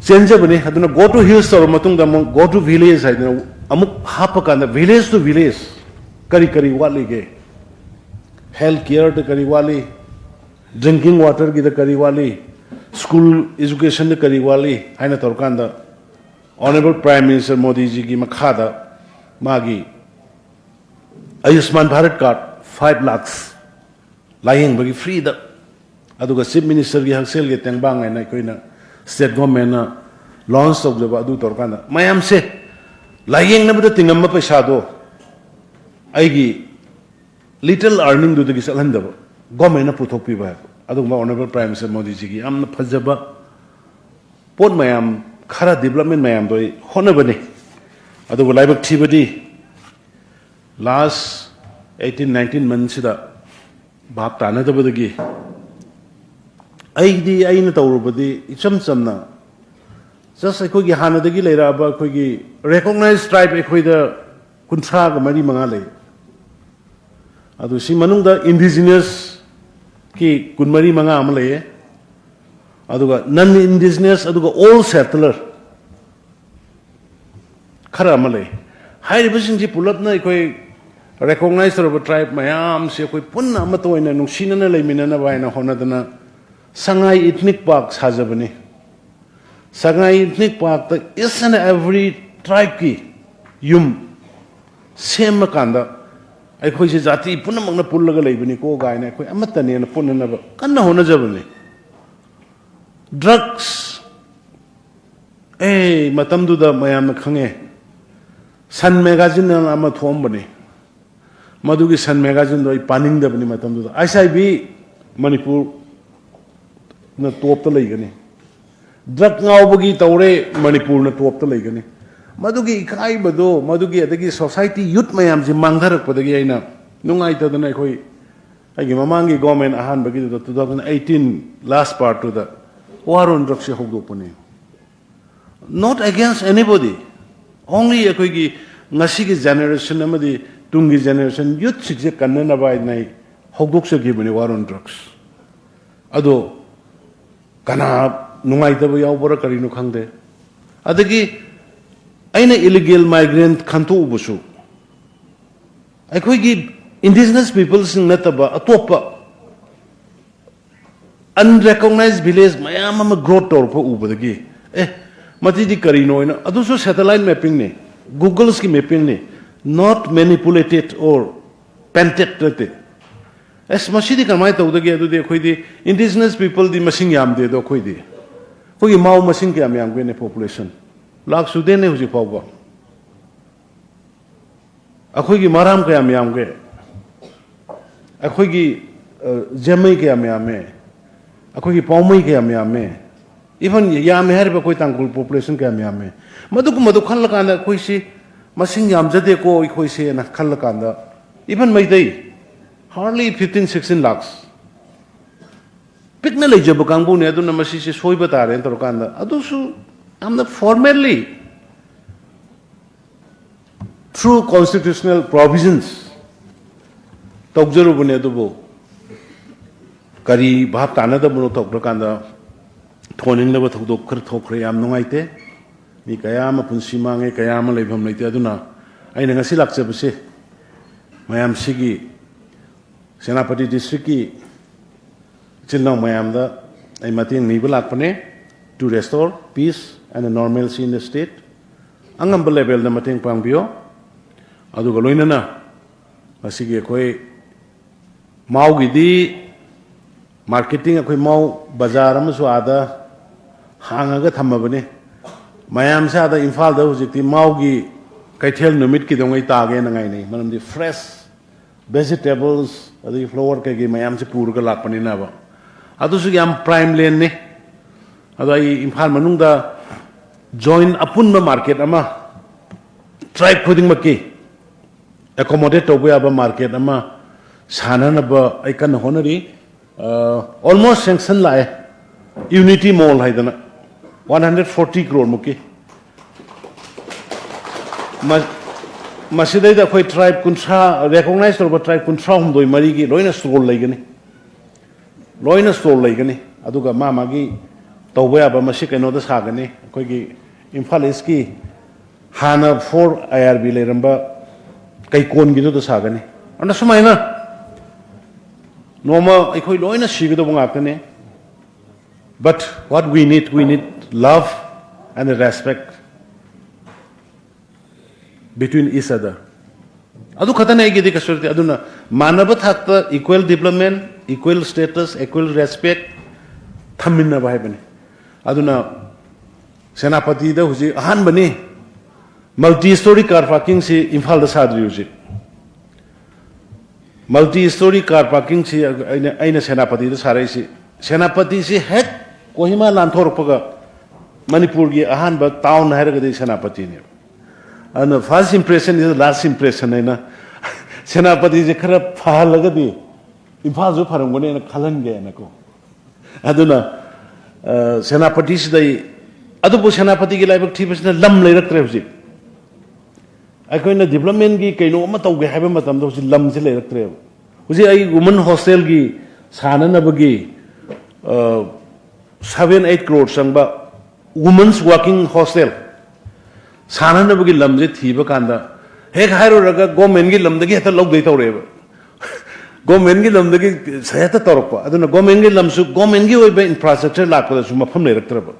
ꯆꯦꯟꯖꯕꯅꯤ꯫ ꯑꯗꯨꯅ go to hills ꯇꯧꯔꯕ ꯃꯇꯨꯡꯗ ꯑꯃꯨꯛ go to village ꯍꯥꯏꯗꯅ ꯑꯃꯨꯛ ꯍꯥꯞꯄ ꯀꯥꯟꯗ, village to village ꯀꯔꯤ ꯀꯔꯤ ꯋꯥꯠꯂꯤꯒꯦ, health care ꯗ ꯀꯔꯤ ꯋꯥꯠꯂꯤ, drinking water ꯒꯤꯗ ꯀꯔꯤ ꯋꯥꯠꯂꯤ, school education ꯗ ꯀꯔꯤ ꯋꯥꯠꯂꯤ ꯍꯥꯏꯅ ꯇꯧꯔꯀꯥꯟꯗ, Honourable Prime Minister ꯃꯣꯗꯤꯖꯤꯒꯤ ꯃꯈꯥꯗ ꯃꯥꯒꯤ Ayushman Bharat card five lakhs, ꯂꯥꯏꯌꯦꯡꯕꯒꯤ free ꯗ, ꯑꯗꯨꯒ Chief Minister ꯒꯤ ꯍꯛꯁꯦꯜꯒꯤ ꯇꯦꯡꯕꯥꯡ ꯍꯥꯏꯅ ꯑꯩꯈꯣꯏꯅ state government ꯅ launch ꯇꯧꯖꯕ, ꯑꯗꯨ ꯇꯧꯔꯀꯥꯟꯗ ꯃꯌꯥꯝꯁꯦ ꯂꯥꯏꯌꯦꯡꯅꯕꯗ ꯇꯤꯡꯉꯝꯕ ꯄꯩꯁꯥꯗꯣ ꯑꯩꯒꯤ little earning ꯗꯨꯗꯒꯤ ꯆꯠꯍꯟꯗꯕ, government ꯅ ꯄꯨꯊꯣꯛꯄꯤꯕ ꯍꯥꯏꯕ, ꯑꯗꯨꯒꯨꯝꯕ Honourable Prime Minister ꯃꯣꯗꯤꯖꯤꯒꯤ ꯌꯥꯝꯅ ꯐꯖꯕ ꯄꯣꯠ ꯃꯌꯥꯝ, ꯈꯔ development ꯃꯌꯥꯝꯗꯣ ꯑꯩ ꯍꯣꯠꯅꯕꯅꯤ꯫ ꯑꯗꯨꯕꯨ ꯂꯥꯏꯕꯛ ꯊꯤꯕꯗꯤ, last eighteen nineteen month ꯁꯤꯗ ꯚꯥꯞ ꯇꯥꯅꯗꯕꯗꯒꯤ, ꯑꯩꯗꯤ, ꯑꯩꯅ ꯇꯧꯔꯨꯕꯗꯤ ꯏꯆꯝ ꯆꯝꯅ, just ꯑꯩꯈꯣꯏꯒꯤ ꯍꯥꯟꯅꯗꯒꯤ ꯂꯩꯔꯛꯑꯕ ꯑꯩꯈꯣꯏꯒꯤ recognized tribe ꯑꯩꯈꯣꯏꯗ ꯀꯨꯟꯊ꯭ꯔꯥꯒ ꯃꯔꯤ ꯃꯉꯥ ꯂꯩ꯫ ꯑꯗꯨ ꯁꯤ ꯃꯅꯨꯡꯗ indigenous ꯀꯤ ꯀꯨꯟꯃꯔꯤ ꯃꯉꯥ ꯑꯃ ꯂꯩꯌꯦ, ꯑꯗꯨꯒ non indigenous, ꯑꯗꯨꯒ old settler ꯈꯔ ꯑꯃ ꯂꯩ꯫ ꯍꯥꯏꯔꯤꯕꯁꯤꯡꯁꯤ ꯄꯨꯂꯞꯅ ꯑꯩꯈꯣꯏ recognized ꯇꯧꯔꯕ tribe ꯃꯌꯥꯝꯁꯦ ꯑꯩꯈꯣꯏ ꯄꯨꯟꯅ ꯑꯃꯠꯇ ꯑꯣꯏꯅ ꯅꯨꯡꯁꯤꯅꯅ ꯂꯩꯃꯤꯟꯅꯅꯕ ꯍꯥꯏꯅ ꯍꯣꯠꯅꯗꯅ Sangai Ethnic Park ꯁꯥꯖꯕꯅꯤ꯫ Sangai Ethnic Park ꯇ each and every tribe ꯀꯤ ꯌꯨꯝ ꯁꯦꯝꯃꯀꯥꯟꯗ, ꯑꯩꯈꯣꯏꯁꯦ ꯖꯥꯇꯤ ꯄꯨꯝꯅꯃꯛꯅ ꯄꯨꯜꯂꯒ ꯂꯩꯕꯅꯤꯀꯣ ꯀꯥꯏꯅ ꯑꯩꯈꯣꯏ ꯑꯃꯠꯇꯅꯦꯅ ꯄꯨꯟꯅꯅꯕ ꯀꯟꯅ ꯍꯣꯠꯅꯖꯕꯅꯤ꯫ Drugs, ꯑꯦ, ꯃꯇꯝꯗꯨꯗ ꯃꯌꯥꯝꯅ ꯈꯪꯉꯦ, Sun magazine ꯑꯅ ꯑꯃ ꯊꯣꯛꯑꯝꯕꯅꯤ꯫ ꯃꯗꯨꯒꯤ ꯁꯟ ꯃꯦꯒꯥꯖꯤꯟꯗꯣ ꯑꯩ ꯄꯥꯅꯤꯡꯗꯕꯅꯤ ꯃꯇꯝꯗꯨꯗ꯫ ꯑꯩꯁ ꯑꯥꯏ ꯕꯤ ꯃꯅꯤꯄꯨꯔꯅ ꯇꯣꯞꯇ ꯂꯩꯒꯅꯤ, ꯗ꯭ꯔꯒ ꯉꯥꯎꯕꯒꯤ ꯇꯧꯔꯦ, ꯃꯅꯤꯄꯨꯔꯅ ꯇꯣꯞꯇ ꯂꯩꯒꯅꯤ꯫ ꯃꯗꯨꯒꯤ ꯏꯀꯥꯏꯕꯗꯣ, ꯃꯗꯨꯒꯤ, ꯑꯗꯒꯤ ꯁꯣꯁꯥꯏꯇꯤ ꯌꯨꯠ ꯃꯌꯥꯝꯁꯦ ꯃꯥꯡꯊꯔꯛꯄꯗꯒꯤ ꯑꯩꯅ ꯅꯨꯡꯉꯥꯏꯇꯗꯅ ꯑꯩꯈꯣꯏ, ꯑꯩꯒꯤ ꯃꯃꯥꯡꯒꯤ ꯒꯣꯔꯃꯦꯟ ꯑꯍꯥꯟꯕꯒꯤꯗꯨꯗ, two thousand eighteen last part ꯇꯨꯗ War on Drugs ꯁꯦ ꯍꯧꯗꯣꯛꯄꯅꯤ꯫ Not against anybody, only ꯑꯩꯈꯣꯏꯒꯤ ꯉꯁꯤꯒꯤ ꯖꯦꯅꯦꯔꯦꯁꯟ ꯑꯃꯗꯤ ꯇꯨꯡꯒꯤ ꯖꯦꯅꯦꯔꯦꯁꯟ ꯌꯨꯠꯁꯤꯡꯁꯦ ꯀꯟꯅꯅꯕ ꯍꯥꯏꯅ ꯑꯩ ꯍꯧꯗꯣꯛꯆꯈꯤꯕꯅꯤ War on Drugs꯫ ꯑꯗꯣ ꯀꯅꯥ ꯅꯨꯡꯉꯥꯏꯇꯕ ꯌꯥꯎꯕ꯭ꯔꯥ ꯀꯔꯤꯅꯣ ꯈꯪꯗꯦ꯫ ꯑꯗꯒꯤ ꯑꯩꯅ ꯏꯂꯤꯒꯦꯜ ꯃꯥꯏꯒ꯭ꯔꯦꯟꯠ ꯈꯟꯇꯣꯛꯎꯕꯁꯨ, ꯑꯩꯈꯣꯏꯒꯤ ꯏꯟꯗꯤꯖꯤꯅꯁ ꯄꯤꯄꯜꯁꯤꯡ ꯅꯠꯇꯕ ꯑꯇꯣꯞꯄ unrecognized village ꯃꯌꯥꯝ ꯑꯃ ꯒ꯭ꯔꯣꯠ ꯇꯧꯔꯛꯄ ꯎꯕꯗꯒꯤ, ꯑꯦ, ꯃꯁꯤꯗꯤ ꯀꯔꯤꯅꯣ ꯍꯥꯏꯅ, ꯑꯗꯨꯁꯨ satellite ꯃꯦꯞꯄꯤꯡꯅꯤ, ꯒꯨꯒꯜꯁꯀꯤ ꯃꯦꯞꯄꯤꯡꯅꯤ, not manipulated or painted ꯅꯠꯇꯦ꯫ ꯑꯁ, ꯃꯁꯤꯗꯤ ꯀꯃꯥꯏꯅ ꯇꯧꯗꯒꯦ? ꯑꯗꯨꯗꯤ ꯑꯩꯈꯣꯏꯗꯤ ꯏꯟꯗꯤꯖꯤꯅꯁ ꯄꯤꯄꯜꯗꯤ ꯃꯁꯤꯡ ꯌꯥꯝꯗꯦ꯫ ꯑꯗꯣ ꯑꯩꯈꯣꯏꯗꯤ, ꯑꯩꯈꯣꯏꯒꯤ ꯃꯥꯎ ꯃꯁꯤꯡ ꯀꯌꯥꯝ ꯌꯥꯝꯒꯦꯅꯦ? ꯄꯣꯄꯨꯂꯦꯁꯟ ꯂꯥꯛ ꯁꯨꯗꯦꯅꯦ ꯍꯧꯖꯤꯛ ꯐꯥꯎꯕ꯫ ꯑꯩꯈꯣꯏꯒꯤ ꯃꯔꯥꯝ ꯀꯌꯥꯝ ꯌꯥꯝꯒꯦ? ꯑꯩꯈꯣꯏꯒꯤ, ꯑ, ꯖꯦꯝꯃꯩ ꯀꯌꯥꯝ ꯌꯥꯝꯃꯦ? ꯑꯩꯈꯣꯏꯒꯤ ꯄꯥꯎꯃꯩ ꯀꯌꯥꯝ ꯌꯥꯝꯃꯦ? Even ꯌꯥꯝꯃꯦ ꯍꯥꯏꯔꯤꯕ ꯑꯩꯈꯣꯏ ꯇꯥꯡꯈꯨꯜ ꯄꯣꯄꯨꯂꯦꯁꯟ ꯀꯌꯥꯝ ꯌꯥꯝꯃꯦ? ꯃꯗꯨꯒꯨꯝꯕꯗꯣ ꯈꯜꯂꯀꯥꯟꯗ ꯑꯩꯈꯣꯏꯁꯤ ꯃꯁꯤꯡ ꯌꯥꯝꯖꯗꯦꯀꯣ ꯑꯩꯈꯣꯏꯁꯦꯅ ꯈꯜꯂꯀꯥꯟꯗ, even Meitei, hardly fifteen sixteen lakhs, ꯄꯤꯛꯅ ꯂꯩꯖꯕ ꯀꯥꯡꯕꯨꯅꯦ꯫ ꯑꯗꯨꯅ ꯃꯁꯤꯁꯦ ꯁꯣꯏꯕ ꯇꯥꯔꯦꯅ ꯇꯧꯔꯀꯥꯟꯗ, ꯑꯗꯨꯁꯨ ꯌꯥꯝꯅ formally through constitutional provisions ꯇꯧꯖꯔꯨꯕꯅꯦ꯫ ꯑꯗꯨꯕꯨ ꯀꯔꯤ ꯚꯥꯞ ꯇꯥꯅꯗꯕꯅꯣ ꯇꯧꯈ꯭ꯔꯀꯥꯟꯗ ꯊꯣꯟꯅꯤꯡꯗꯕ ꯊꯧꯗꯣꯛ ꯈꯔ ꯊꯣꯛꯈ꯭ꯔꯦ꯫ ꯌꯥꯝ ꯅꯨꯡꯉꯥꯏꯇꯦ꯫ ꯃꯤ ꯀꯌꯥ ꯑꯃ ꯄꯨꯟꯁꯤ ꯃꯥꯡꯉꯦ, ꯀꯌꯥ ꯑꯃ ꯂꯩꯐꯝ ꯂꯩꯇꯦ꯫ ꯑꯗꯨꯅ ꯑꯩꯅ ꯉꯁꯤ ꯂꯥꯛꯆꯕꯁꯦ ꯃꯌꯥꯝꯁꯤꯒꯤ, ꯁꯦꯅꯥꯄꯇꯤ ꯗꯤꯁꯇ꯭ꯔꯤꯛꯀꯤ ꯏꯆꯤꯜ ꯏꯅꯥꯎ ꯃꯌꯥꯝꯗ ꯑꯩ ꯃꯇꯦꯡ ꯅꯤꯕ ꯂꯥꯛꯄꯅꯦ, to restore peace and normalcy in the state꯫ ꯑꯉꯝꯕ ꯂꯦꯚꯦꯜꯗ ꯃꯇꯦꯡ ꯄꯥꯡꯕꯤꯌꯣ꯫ ꯑꯗꯨꯒ ꯂꯣꯏꯅꯅ ꯉꯁꯤꯒꯤ ꯑꯩꯈꯣꯏ ꯃꯥꯎꯒꯤꯗꯤ ꯃꯥꯔꯀꯦꯇꯤꯡ, ꯑꯩꯈꯣꯏ ꯃꯥꯎ ꯕꯖꯥꯔ ꯑꯃꯁꯨ ꯑꯥꯗ ꯍꯥꯡꯉꯒ ꯊꯝꯃꯕꯅꯤ꯫ ꯃꯌꯥꯝꯁꯦ ꯑꯥꯗ ꯏꯝꯐꯥꯜꯗ ꯍꯧꯖꯤꯛꯇꯤ ꯃꯥꯎꯒꯤ ꯀꯩꯊꯦꯜ ꯅꯨꯃꯤꯠꯀꯤꯗꯧꯉꯩ ꯇꯥꯒꯦꯅ ꯉꯥꯏꯅꯩ, ꯃꯔꯝꯗꯤ ꯐ꯭ꯔꯦꯁ Vegetables ꯑꯗꯒꯤ flower ꯀꯩꯀꯩ ꯃꯌꯥꯝꯁꯦ ꯄꯨꯔꯒ ꯂꯥꯛꯄꯅꯤꯅꯕ꯫ ꯑꯗꯨꯁꯨ ꯌꯥꯝ prime landꯅꯤ꯫ ꯑꯗꯣ ꯑꯩ ꯏꯝꯐꯥꯜ ꯃꯅꯨꯡꯗ joint ꯑꯄꯨꯟꯕ market ꯑꯃ, tribe ꯈꯨꯗꯤꯡꯃꯛꯀꯤ accommodate ꯇꯧꯕ ꯌꯥꯕ market ꯑꯃ ꯁꯥꯅꯅꯕ ꯑꯩ ꯀꯟꯅ ꯍꯣꯠꯅꯔꯤ꯫ ꯑ, almost sanction ꯂꯥꯛꯑꯦ, Unity Mall ꯍꯥꯏꯗꯅ, one hundred forty crore ꯃꯨꯛꯀꯤ꯫ ꯃ-, ꯃꯁꯤꯗꯩꯗ ꯑꯩꯈꯣꯏ tribe ꯀꯨꯟꯊ꯭ꯔꯥ, recognize ꯇꯧꯔꯕ tribe ꯀꯨꯟꯊ꯭ꯔꯥ ꯍꯨꯝꯗꯣꯏ ꯃꯔꯤꯒꯤ ꯂꯣꯏꯅ stall ꯂꯩꯒꯅꯤ꯫ ꯂꯣꯏꯅ stall ꯂꯩꯒꯅꯤ꯫ ꯑꯗꯨꯒ ꯃꯥ ꯃꯥꯒꯤ ꯇꯧꯕ ꯌꯥꯕ, ꯃꯁꯤ ꯀꯩꯅꯣꯗ ꯁꯥꯒꯅꯤ, ꯑꯩꯈꯣꯏꯒꯤ ꯏꯝꯐꯥꯜ ꯏꯁꯀꯤ ꯍꯥꯟꯅ four IRB ꯂꯩꯔꯝꯕ ꯀꯩꯀꯣꯟꯒꯤꯗꯨꯗ ꯁꯥꯒꯅꯤ꯫ ꯑꯗꯨꯅ ꯁꯨꯃꯥꯏꯅ ꯅꯣꯡꯃ ꯑꯩꯈꯣꯏ ꯂꯣꯏꯅ ꯁꯤꯒꯗꯧꯕ ꯉꯥꯛꯇꯅꯤ꯫ But what we need, we need love and respect between each other. ꯑꯗꯨ ꯈꯛꯇꯅꯦ ꯑꯩꯒꯤꯗꯤ ꯀꯩꯁꯨ ꯅꯠꯇꯦ꯫ ꯑꯗꯨꯅ ꯃꯥꯟꯅꯕ ꯊꯥꯛꯇ equal development, equal status, equal respect ꯊꯝꯃꯤꯟꯅꯕ ꯍꯥꯏꯕꯅꯤ꯫ ꯑꯗꯨꯅ ꯁꯦꯅꯥꯄꯇꯤꯗ ꯍꯧꯖꯤꯛ ꯑꯍꯥꯟꯕꯅꯤ, multi story car parkingꯁꯤ ꯏꯝꯐꯥꯜꯗ ꯁꯥꯗ꯭ꯔꯤ ꯍꯧꯖꯤꯛ꯫ Multi story car parkingꯁꯤ ꯑꯩꯅ, ꯑꯩꯅ ꯁꯦꯅꯥꯄꯇꯤꯗ ꯁꯥꯔꯛꯏꯁꯤ꯫ ꯁꯦꯅꯥꯄꯇꯤꯁꯤ ꯍꯦꯛ ꯀꯣꯍꯤꯃꯥ ꯂꯥꯟꯊꯣꯔꯛꯄꯒ ꯃꯅꯤꯄꯨꯔꯒꯤ ꯑꯍꯥꯟꯕ town ꯍꯥꯏꯔꯒꯗꯤ ꯁꯦꯅꯥꯄꯇꯤꯅꯦꯕ꯫ ꯑꯗꯨꯅ first impression is the last impression ꯍꯥꯏꯅ ꯁꯦꯅꯥꯄꯇꯤꯁꯦ ꯈꯔ ꯐꯍꯜꯂꯒꯗꯤ ꯏꯝꯐꯥꯜꯁꯨ ꯐꯔꯝꯒꯅꯦꯅ ꯈꯜꯍꯟꯒꯦꯅꯀꯣ꯫ ꯑꯗꯨꯅ, ꯑ, ꯁꯦꯅꯥꯄꯇꯤꯁꯤꯗꯩ, ꯑꯗꯨꯕꯨ ꯁꯦꯅꯥꯄꯇꯤꯒꯤ ꯂꯥꯏꯕꯛ ꯊꯤꯕꯁꯤꯅ ꯂꯝ ꯂꯩꯔꯛꯇ꯭ꯔꯦ ꯍꯧꯖꯤꯛ꯫ ꯑꯩꯈꯣꯏꯅ developmentꯀꯤ ꯀꯩꯅꯣ ꯑꯃ ꯇꯧꯒꯦ ꯍꯥꯏꯕ ꯃꯇꯝꯗ ꯍꯧꯖꯤꯛ ꯂꯝꯁꯤ ꯂꯩꯔꯛꯇ꯭ꯔꯦꯕ꯫ ꯍꯧꯖꯤꯛ ꯑꯩ women hostelꯒꯤ ꯁꯥꯅꯅꯕꯒꯤ, ꯑ, seven eight crore ꯆꯪꯕ women's working hostel ꯁꯥꯅꯅꯕꯒꯤ ꯂꯝꯁꯦ ꯊꯤꯕ ꯀꯥꯟꯗ ꯍꯦꯛ ꯍꯥꯏꯔꯨꯔꯒ governmentꯀꯤ ꯂꯝꯗꯒꯤ ꯍꯦꯛꯇ ꯂꯧꯗꯣꯏ ꯇꯧꯔꯛꯑꯦꯕ꯫ Governmentꯀꯤ ꯂꯝꯗꯒꯤ ꯍꯦꯛꯇ ꯇꯧꯔꯛꯄ꯫ ꯑꯗꯨꯅ governmentꯀꯤ ꯂꯝꯁꯨ, governmentꯀꯤ ꯑꯣꯏꯕ infrastructure ꯂꯥꯛꯄꯗꯁꯨ ꯃꯐꯝ ꯂꯩꯔꯛꯇ꯭ꯔꯕ꯫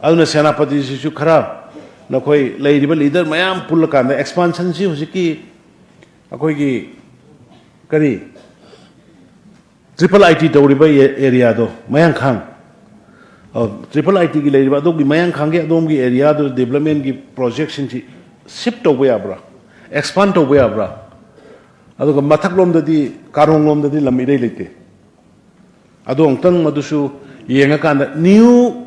ꯑꯗꯨꯅ ꯁꯦꯅꯥꯄꯇꯤꯁꯤꯁꯨ ꯈꯔ ꯅꯈꯣꯏ ꯂꯩꯔꯤꯕ leader ꯃꯌꯥꯝ ꯄꯨꯜꯂꯀꯥꯟꯗ expansionꯁꯤ ꯍꯧꯖꯤꯛꯀꯤ ꯑꯩꯈꯣꯏꯒꯤ ꯀꯔꯤ triple IT ꯇꯧꯔꯤꯕ ꯑꯦ-, areaꯗꯣ, ꯃꯌꯥꯡꯈꯥꯡ, ꯑ, triple ITꯒꯤ ꯂꯩꯔꯤꯕ ꯑꯗꯣꯝꯒꯤ ꯃꯌꯥꯡꯈꯥꯡꯒꯤ ꯑꯗꯣꯝꯒꯤ areaꯗꯨ developmentꯀꯤ projectꯁꯤꯡꯁꯤ shift ꯇꯧꯕ ꯌꯥꯕ꯭ꯔꯥ, expand ꯇꯧꯕ ꯌꯥꯕ꯭ꯔꯥ? ꯑꯗꯨꯒ ꯃꯊꯛꯂꯣꯝꯗꯗꯤ, ꯀꯥꯔꯣꯡꯂꯣꯝꯗꯗꯤ ꯂꯝ ꯏꯔꯩ ꯂꯩꯇꯦ꯫ ꯑꯗꯣ ꯑꯃꯨꯛꯇꯪ ꯃꯗꯨꯁꯨ ꯌꯦꯡꯉꯀꯥꯟꯗ, ꯅ꯭ꯌꯨ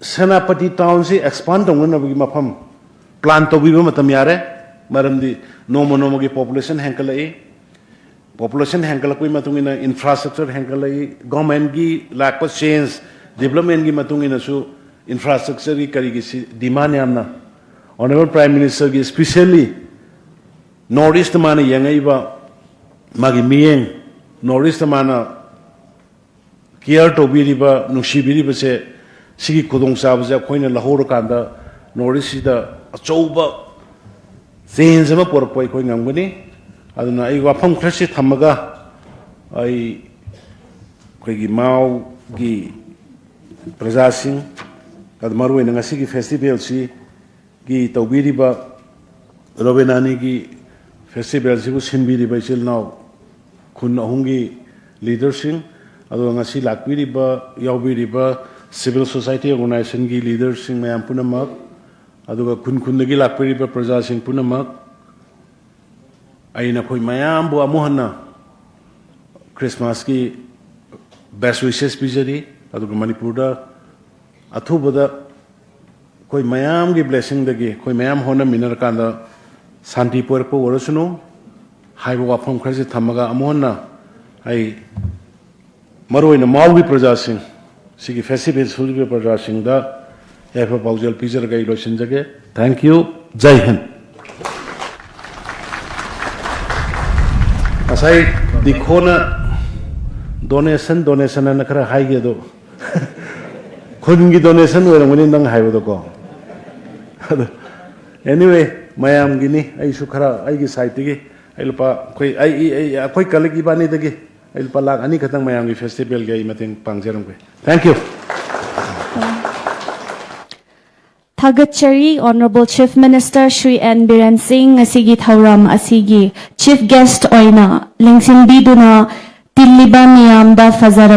ꯁꯦꯅꯥꯄꯇꯤ ꯇꯥꯎꯟꯁꯤ ꯑꯦꯛꯁꯄꯥꯟ ꯇꯧꯅꯅꯕꯒꯤ ꯃꯐꯝ ꯄ꯭ꯂꯥꯟ ꯇꯧꯕꯤꯕ ꯃꯇꯝ ꯌꯥꯔꯦ꯫ ꯃꯔꯝꯗꯤ ꯅꯣꯡꯃ ꯅꯣꯡꯃꯒꯤ ꯄꯣꯄꯨꯂꯦꯁꯟ ꯍꯦꯟꯒꯠꯂꯛꯏ꯫ ꯄꯣꯄꯨꯂꯦꯁꯟ ꯍꯦꯟꯒꯠꯂꯛꯄꯒꯤ ꯃꯇꯨꯡ ꯏꯟꯅ ꯏꯟꯐ꯭ꯔꯥꯁ꯭ꯇ꯭ꯔꯛꯆꯔ ꯍꯦꯟꯒꯠꯂꯛꯏ꯫ ꯒꯣꯔꯃꯦꯟꯒꯤ ꯂꯥꯛꯄ ꯆꯦꯟꯖ, ꯗꯤꯕꯂꯞꯃꯦꯟꯒꯤ ꯃꯇꯨꯡ ꯏꯟꯅꯁꯨ ꯏꯟꯐ꯭ꯔꯥꯁ꯭ꯇ꯭ꯔꯛꯆꯔꯒꯤ ꯀꯔꯤꯒꯤ ꯁꯤ ꯗꯤꯃꯥꯟ ꯌꯥꯝꯅ꯫ ꯑꯣꯅꯔꯦꯕꯜ ꯄ꯭ꯔꯥꯏꯝ ꯃꯤꯅꯤꯁꯇꯔꯒꯤ ꯏꯁꯄꯤꯁꯦꯜꯂꯤ ꯅꯣꯔꯠ ꯏꯁꯇ ꯃꯥꯅ ꯌꯦꯡꯉꯛꯏꯕ ꯃꯥꯒꯤ ꯃꯤꯠꯌꯦꯡ, ꯅꯣꯔꯠ ꯏꯁꯇ ꯃꯥꯅ ꯀꯤꯌꯔ ꯇꯧꯕꯤꯔꯤꯕ, ꯅꯨꯡꯁꯤꯕꯤꯔꯤꯕꯁꯦ, ꯁꯤꯒꯤ ꯈꯨꯗꯣꯡꯆꯥꯕꯁꯦ ꯑꯩꯈꯣꯏꯅ ꯂꯧꯍꯧꯔꯀꯥꯟꯗ ꯅꯣꯔꯠ ꯏꯁꯁꯤꯗ ꯑꯆꯧꯕ ꯆꯦꯟꯖ ꯑꯃ ꯄꯨꯔꯛꯄ ꯑꯩꯈꯣꯏ ꯉꯝꯒꯅꯤ꯫ ꯑꯗꯨꯅ ꯑꯩ ꯋꯥꯐꯝ ꯈꯔꯁꯤ ꯊꯝꯃꯒ, ꯑꯩ ꯑꯩꯈꯣꯏꯒꯤ ꯃꯥꯎꯒꯤ ꯄ꯭ꯔꯖꯥꯁꯤꯡ, ꯑꯗꯨ ꯃꯔꯨꯑꯣꯏꯅ ꯉꯁꯤꯒꯤ ꯐꯦꯁꯇꯤꯚꯦꯜꯁꯤꯒꯤ ꯇꯧꯕꯤꯔꯤꯕ, ꯔꯣꯕꯤꯅꯥꯅꯤꯒꯤ ꯐꯦꯁꯇꯤꯚꯦꯜꯁꯤꯕꯨ ꯁꯤꯟꯕꯤꯔꯤꯕ ꯏꯆꯤꯜ ꯏꯅꯥꯎ ꯈꯨꯟ ꯑꯍꯨꯝꯒꯤ ꯂꯤꯗꯔꯁꯤꯡ, ꯑꯗꯨꯒ ꯉꯁꯤ ꯂꯥꯛꯄꯤꯔꯤꯕ, ꯌꯥꯎꯕꯤꯔꯤꯕ ꯁꯤꯚꯤꯜ ꯁꯣꯁꯥꯏꯇꯤ ꯑꯣꯔꯒꯅꯥꯏꯖꯦꯁꯟꯒꯤ ꯂꯤꯗꯔꯁꯤꯡ ꯃꯌꯥꯝ ꯄꯨꯝꯅꯃꯛ, ꯑꯗꯨꯒ ꯈꯨꯟ ꯈꯨꯟꯗꯒꯤ ꯂꯥꯛꯄꯤꯔꯤꯕ ꯄ꯭ꯔꯖꯥꯁꯤꯡ ꯄꯨꯝꯅꯃꯛ, ꯑꯩ ꯅꯈꯣꯏ ꯃꯌꯥꯝꯕꯨ ꯑꯃꯨꯛ ꯍꯟꯅ ꯈ꯭ꯔꯤꯁꯃꯥꯁꯀꯤ ꯕꯦꯁ ꯋꯤꯁꯦꯁ ꯄꯤꯖꯔꯤ꯫ ꯑꯗꯨꯒ ꯃꯅꯤꯄꯨꯔꯗ ꯑꯊꯨꯕꯗ ꯑꯩꯈꯣꯏ ꯃꯌꯥꯝꯒꯤ ꯕ꯭ꯂꯦꯁꯤꯡꯗꯒꯤ ꯑꯩꯈꯣꯏ ꯃꯌꯥꯝ ꯍꯣꯠꯅꯃꯤꯟꯅꯔꯀꯥꯟꯗ ꯁꯥꯟꯇꯤ ꯄꯨꯔꯛꯄ ꯑꯣꯏꯔꯁꯅꯨ ꯍꯥꯏꯕ ꯋꯥꯐꯝ ꯈꯔꯁꯤ ꯊꯝꯃꯒ, ꯑꯃꯨꯛ ꯍꯟꯅ ꯑꯩ ꯃꯔꯨꯑꯣꯏꯅ ꯃꯥꯎꯒꯤ ꯄ꯭ꯔꯖꯥꯁꯤꯡ, ꯁꯤꯒꯤ ꯐꯦꯁꯇꯤꯚꯦꯜ ꯁꯤꯜꯂꯤꯕ ꯄ꯭ꯔꯖꯥꯁꯤꯡꯗ ꯌꯥꯏꯐ ꯄꯥꯎꯖꯦꯜ ꯄꯤꯖꯔꯒ ꯑꯩ ꯂꯣꯏꯁꯤꯟꯖꯒꯦ꯫ Thank you. ꯖꯥꯏ ꯍꯤꯟꯗ꯫ ꯉꯁꯥꯏ ꯗꯤꯈꯣꯅ ꯗꯣꯅꯦꯁꯟ, ꯗꯣꯅꯦꯁꯟ ꯍꯥꯏꯅ ꯈꯔ ꯍꯥꯏꯒꯦ, ꯑꯗꯣ ꯈꯨꯟꯒꯤ ꯗꯣꯅꯦꯁꯟ ꯑꯣꯏꯔꯝꯒꯅꯤ ꯅꯪ ꯍꯥꯏꯕꯗꯣꯀꯣ꯫ ꯑꯗꯣ, anyway, ꯃꯌꯥꯝꯒꯤꯅꯤ꯫ ꯑꯩꯁꯨ ꯈꯔ ꯑꯩꯒꯤ ꯁꯥꯏꯠꯇꯒꯤ ꯑꯩ ꯂꯨꯄꯥ, ꯑꯩꯈꯣꯏ, ꯑꯩ, ꯑꯩ, ꯑꯩ, ꯑꯩꯈꯣꯏ ꯀꯂꯤꯛ ꯏꯕꯥꯅꯤꯗꯒꯤ ꯑꯩ ꯂꯨꯄꯥ ꯂꯥꯈ ꯑꯅꯤ ꯈꯛꯇꯪ ꯃꯌꯥꯝꯒꯤ ꯐꯦꯁꯇꯤꯚꯦꯜꯒꯤ ꯑꯩ ꯃꯇꯦꯡ ꯄꯥꯡꯖꯔꯝꯒꯦ꯫ Thank you. ꯊꯥꯒꯠꯆꯔꯤ, Honourable Chief Minister Shri N Biren Singh, ꯉꯁꯤꯒꯤ ꯊꯧꯔꯝ ꯑꯁꯤꯒꯤ ꯆꯤꯐ ꯒꯦꯁ꯭ꯠ ꯑꯣꯏꯅ ꯂꯦꯡꯁꯤꯟꯕꯤꯗꯨꯅ ꯇꯤꯜꯂꯤꯕ ꯃꯤꯌꯥꯝꯗ ꯐꯖꯔꯕ